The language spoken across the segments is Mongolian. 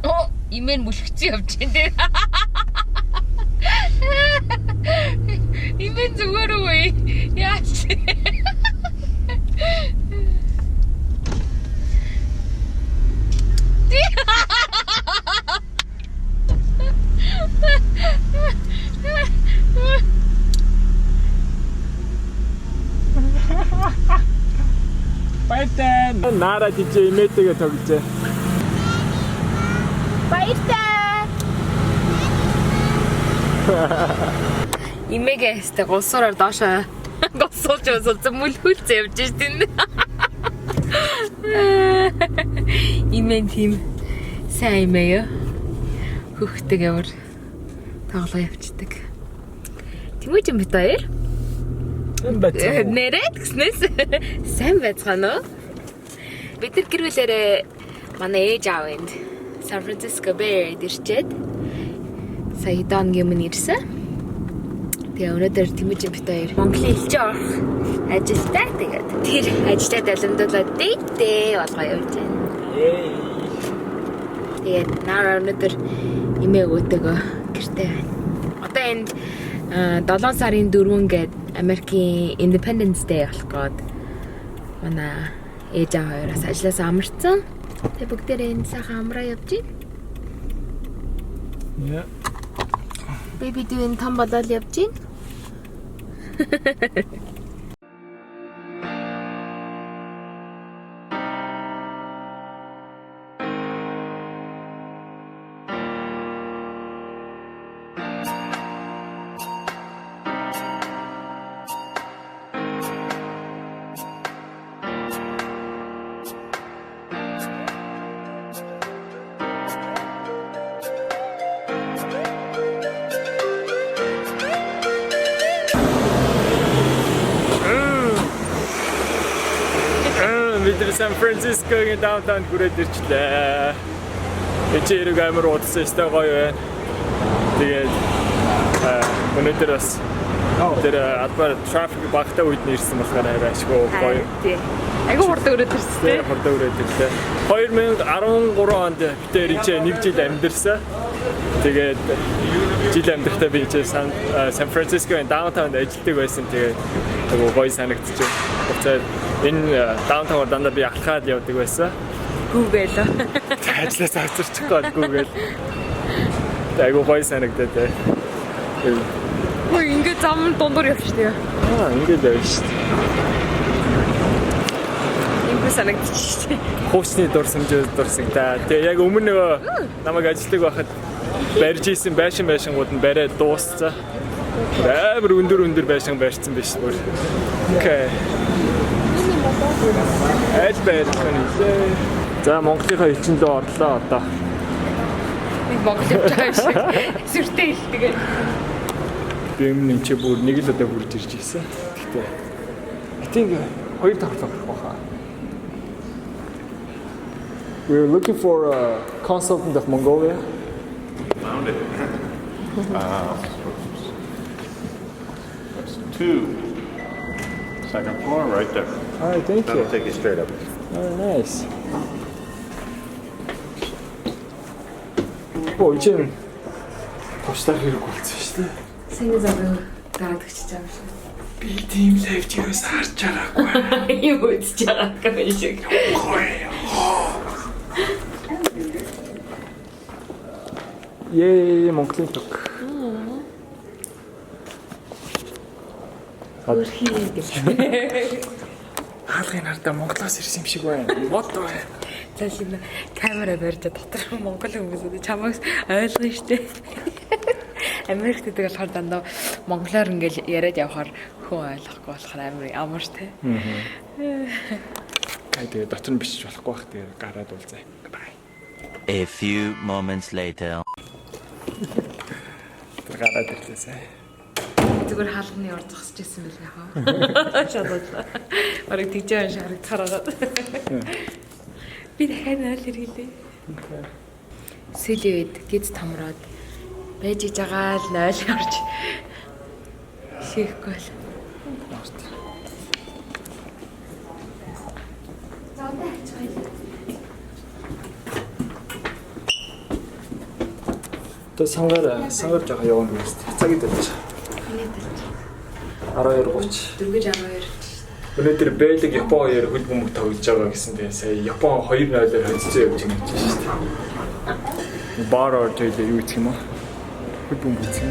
Оо, имэн мүлхцэн явж байна те. Имэн зүгээр үү? Яаж? Баяртай. Нара дижээ имээтэйгээ тогложээ. Баяртай. Имэгээ өстө голсуураар доошоо голсуулж усуулсан мүлхүүлцэн явж штин. Имэн тийм сайн имээ юу? Хөхтэйг явар тоглоо явцдаг. Тэмүүжин бит хоёр Энэ байцгаа. нэрээ гэснээс сайн байцгаана уу? Бид нар гэр бүлээрээ манай ээж аав энд Сан Франциско Bay Area-д ирчээд сая хэдэн хоногийн өмнө ирсэн. Тэгээ өнөөдөр Тэмүүжин бит хоёр Монголын элчин орох ажилтай. Тэгээд тэр ажлаа далимдуулаад дээдээ болгоо явж байна. Тэгээд наар өнөөдөр эмээ өөтэйгөө гэрте байна. Одоо энд 7 сарын 4 гээд Америкийн Independence Day болох гээд манай ээж аав хоёроос ажлаас амарцсан. Тэгээ бүгдээрээ энэ сайхан амраа явж байна. Яа. Baby дүү энэ том болоод явж байна. Бид нар Сан Францискогийн даунтаунд хүрээд ирчлээ. Энд чи хэрэг амар удсан өстой гоё байна. Тэгээд өнөөдөр бас тэр албаар трафик багтаа үед нь ирсэн болохоор арай ашгүй гоё. Тий. Айгу хурдан өрөөд ирсэн тий. Тэр хурдан хүрээд ирлээ. 2013 онд бид тэр энэ ч нэг жил амьдэрсэн. Тэгээд жил амьдрахдаа би энэ Сан Сан Францискогийн даунтаунд ажилладаг байсан. Тэгээд айгу гоё санагдчихэв. Буцаад энэ даунтаунаар дандаа би алхаад явдаг байсан. Гүгэлээ. Ажлаас авчирчих гоодгүй гээл. Тэгээд айгу гоё санагдаад те. Хөөе ингэ зам дундуур явчихдаг. Аа ингээд явна шүү дээ. Импүү санагдчих тий. Хуучны дурсамж дурсагтаа. Тэгээ яг өмнө нөгөө намайг ажилладаг байхад барьж исэн байшин байшингууд нь бариад дууссан. Амар өндөр өндөр байшин барьсан биш бүр. Окей. Аль байрлах нь вэ? За Монголынхаа элчин рүү орлоо одоо. Нэг Монгол явж байгаа юм шиг. Сүртэй хэлдэг. Би өмнө энэ чи бүр нэг л удаа хүрж ирж ирсэн. Гэхдээ I think хоёр давхар гарах байхаа. We're looking for a consultant of Mongolia. Found it. Oops. That's two. Second floor, right there. All right, thank That'll you. take you straight up. Oh, nice. Оо, энэ туслах хэрэг болсон шүү дээ. Сайн зам гараад өгч байгаа юм шиг. Би тийм лайв чигээс харж байгаагүй. Юм үзэж байгаа юм шиг. Ее, Монголын туг. Өрхий гэл. Хаалгын хардаа Монголоос ирсэн юм шиг байна. Мод байна. За шинэ камера барьж дотор монгол хүмүүс үү чамайг ойлгоно штэ. Америкт гэдэг болохоор дандаа монголоор ингээл яриад явхаар хүн ойлгохгүй болохоор амар амар штэ. Гай тэгээ дотор нь бичиж болохгүй бах тэгээ гараад уулзаа. Bye. A few moments later. Тэр гараад ирлээ сая. Зүгээр хаалганы ор зогсож исэн байл яхаа. Шалгалаа. Бараг тэгж байгаа юм шиг харагдахаар байгаа. Би дахиад 0 хэрэглээ. Сүүлийн үед гиз томроод байж иж байгаа л 0 орж шийхгүй л. За одоо хайж байгаа. Одоо сангаар жоохон явна гэж. Цаг идэж. 12:30. Дөнгөж 12. Өнөөдөр Бэлэг Япон хоёр хөл бөмбөг тоглож байгаа гэсэн. Тэгээ сая Япон 2-0-оор хоцсон явж байгаа гэж шүү дээ. Бар орж ийлээ юу гэх юм бэ? Хөл бөмбөг үзэх юм.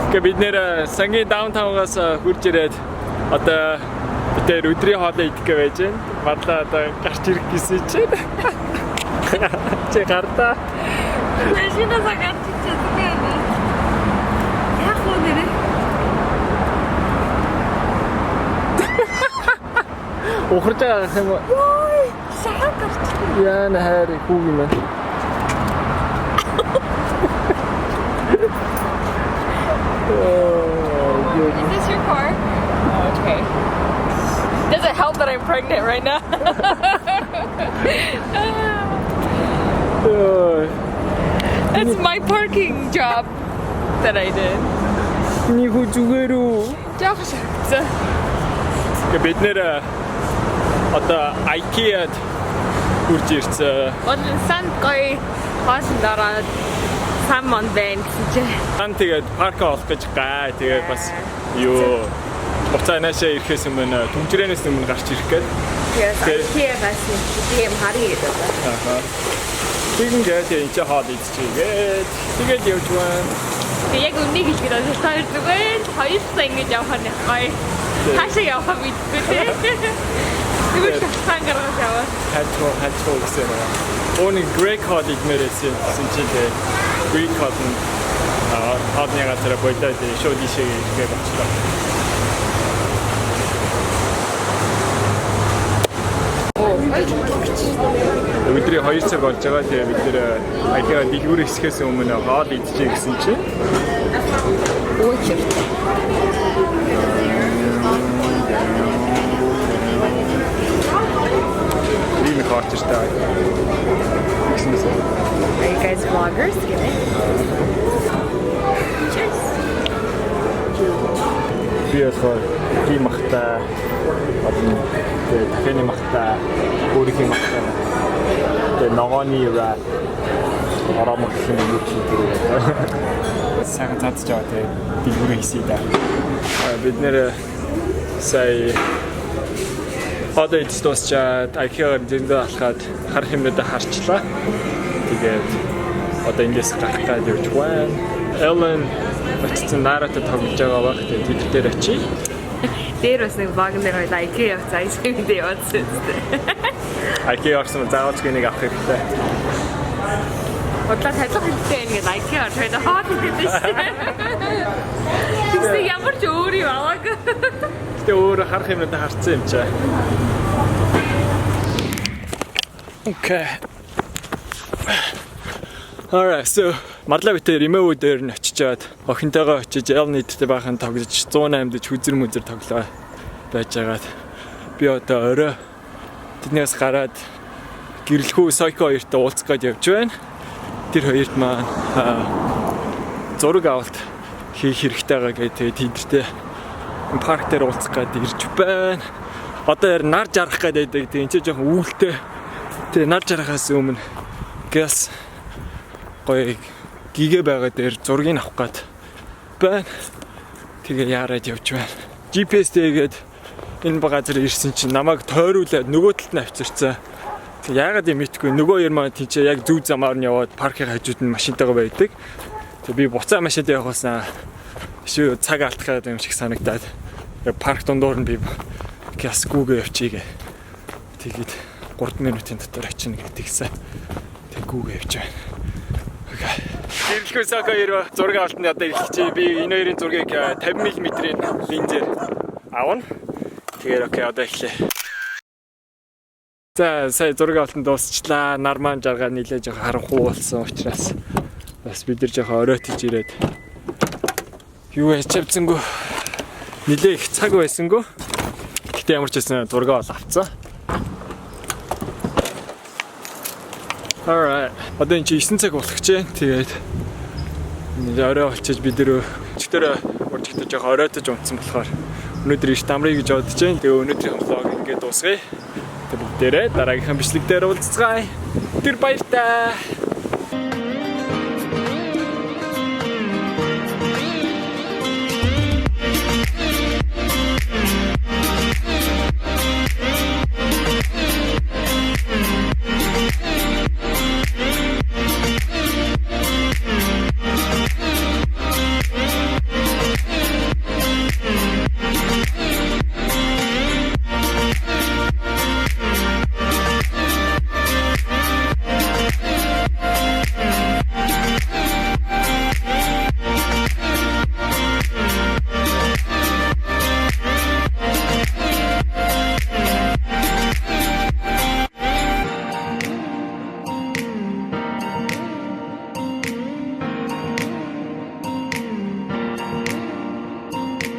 Тэгээ бид нэр сангийн downtown-гаас хурж ирээд одоо бид нэр өдрийн хоолоо идэх гэж байж байна. Марлаа одоо гарч ирэх гэсэн чинь. Чи гардаа. Машинаас гарч чаддаггүй юм. Яг уу нэрээ. Ухарж байгаа юм уу? Ой, шахаа гарч. Яна хайр хүүг юм байна. Is this your car? Oh, okay. Does it help that I'm pregnant right now? It's my parking job that I did. Миний хүү зүгээр үү? Жоох шахагдсан. Тэгээ бид нэр одоо IKEA-д хүрч ирсэн. Өнөө санд гоё хоолнд ороод сан мон байна гэсэн чи. Сан тэгээд парк олох гэж гай. Тэгээд бас юу буцаа наашаа ирэхээс өмнө түнжрээнээс өмнө гарч ирэх гээд. Тэгээд Тэгээ. IKEA-гаас нэг тийм харъя гэдэг байна. Аха. Тэгингээ тэгээд энэ чи хоол идчихгээд тэгээд явж байна. Тэгээ яг үннийг хэлэхэд бол хоёр зүгээр л хоёр сая ингэж явахаар нэг гоё. Хаашаа явахаа мэдэхгүй те. Зүгээр шалтгаан гаргаж яваа. Хачуу хачуу гэсэн юм. Өөний Greek хоол идмээр байсан гэсэн чи тэгээд Greek хоол нь хоолны газар болоод тэгээд шууд ийшээ ирэхээ болчлоо. Өдрийн 2 цаг болж байгаа. Тэгээ бид нэр IKEA дэлгүүр хэсгээс өмнө хоол идчихье гэсэн чинь Уучир. ийм их орж иртэй. Гэсэн мэт. Are you guys vloggers? Get it? Cheers. Би болохоор тийм махтай одоо тэгээ дахины махтай, өөрхийн махтай. Тэгээ ногооны wrap оромог гэх юм уу чи тэр. Сайхан цадж байгаа тэгээ дэлгүүрээ хийсэй да. Бид нэр сая одоо идэж дуусчаад IKEA-гаар зөндөө алхаад харах юмнуудаа харчлаа. Тэгээд одоо эндээс гарах гээд явж байна. Ellen очсон Наратай тоглож байгаа баг. Тэгээд тэд дээр очие. Дээр бас нэг vlog дээр хоёлаа IKEA явцсан. Ice cream дээр явуулсан үстэй. IKEA орсон заавалчгүй нэг авах хэрэгтэй. Бодлоо талих хэрэгтэй юм гээд IKEA орж хоёлаа хоол идсэн шүү дээ. Тэгсэн ямар ч өөр юм аваагүй. Гэтэ өөр харах юмнуудаа харцсан юм чаа. Okay. Alright, so Марлаа бид тэр эмээвүү дээр нь очичоод охинтойгоо очиж Ellen эдтэй баахан тоглож 108 дэж хүзэр мүзэр тоглоо байжгаад би одоо орой тэднээс гараад гэрлэхүү Сойко хоёртой уулзах гээд явж байна. Тэр хоёрт маань зураг авалт хийх хэрэгтэй байгаа гэдэг тэгээд тэдэртэй парк дээр уулзах гээд ирж байна. Одоо яг нар жаргах гээд байдаг. Тэгээд энэ ч жоохон үүлтэй. Тэгээд нар жаргахаас өмнө газ гоё гигэ байгаа дээр зургийг авах гээд байна. Тэгээ яарад явж байна. GPS тэгээд энэ газар ирсэн чинь намайг тойруулаад нөгөө талд нь авчирцсан. Тэг яагаад юм мэдгүй нөгөө хоёр маань тийчээ яг зөв замаар нь яваад паркын хажууд нь машинтайгаа байдаг. Тэг би буцаа машинтай явах байсан. Шүү цаг алдах юм шиг санагдаад яг парк дундуур нь би газ гүүгээ явчихъя. Тэгээд 3 минутын дотор очино гэдгийгсэн. Тэг гүүгээ явж байна. Okay. Гэрлэхүү Соко хоёр зураг авалтанд одоо эхэлчихье. Би энэ хоёрын зургийг 50 мм-ийн линзээр авна. Тэгэхээр okay, одоо эхлэе. За сая зураг авалтанд дуусчлаа. Нар маань жаргаа нилээж байгаа харанхуй болсон учраас Бас бид нар жоохон оройтож ирээд юу яж чадсангүй. Нилээ их цаг байсангүй. Гэхдээ ямар ч байсан зураг бол авцсан. Alright. Одоо энэ чи 9 цаг болох гэж байна. Тэгээд нэлээ орой болчихож бид нэр өчигдөр уржигдаж жоохон оройтож унтсан болохоор өнөөдөр эрт амрая гэж бодож байна. Тэгээ өнөөдрийн vlog ингээд дуусгая. Тэгээ бүгдээрээ дараагийнхаа бичлэг дээр уулзацгаая. Тэр баяртай.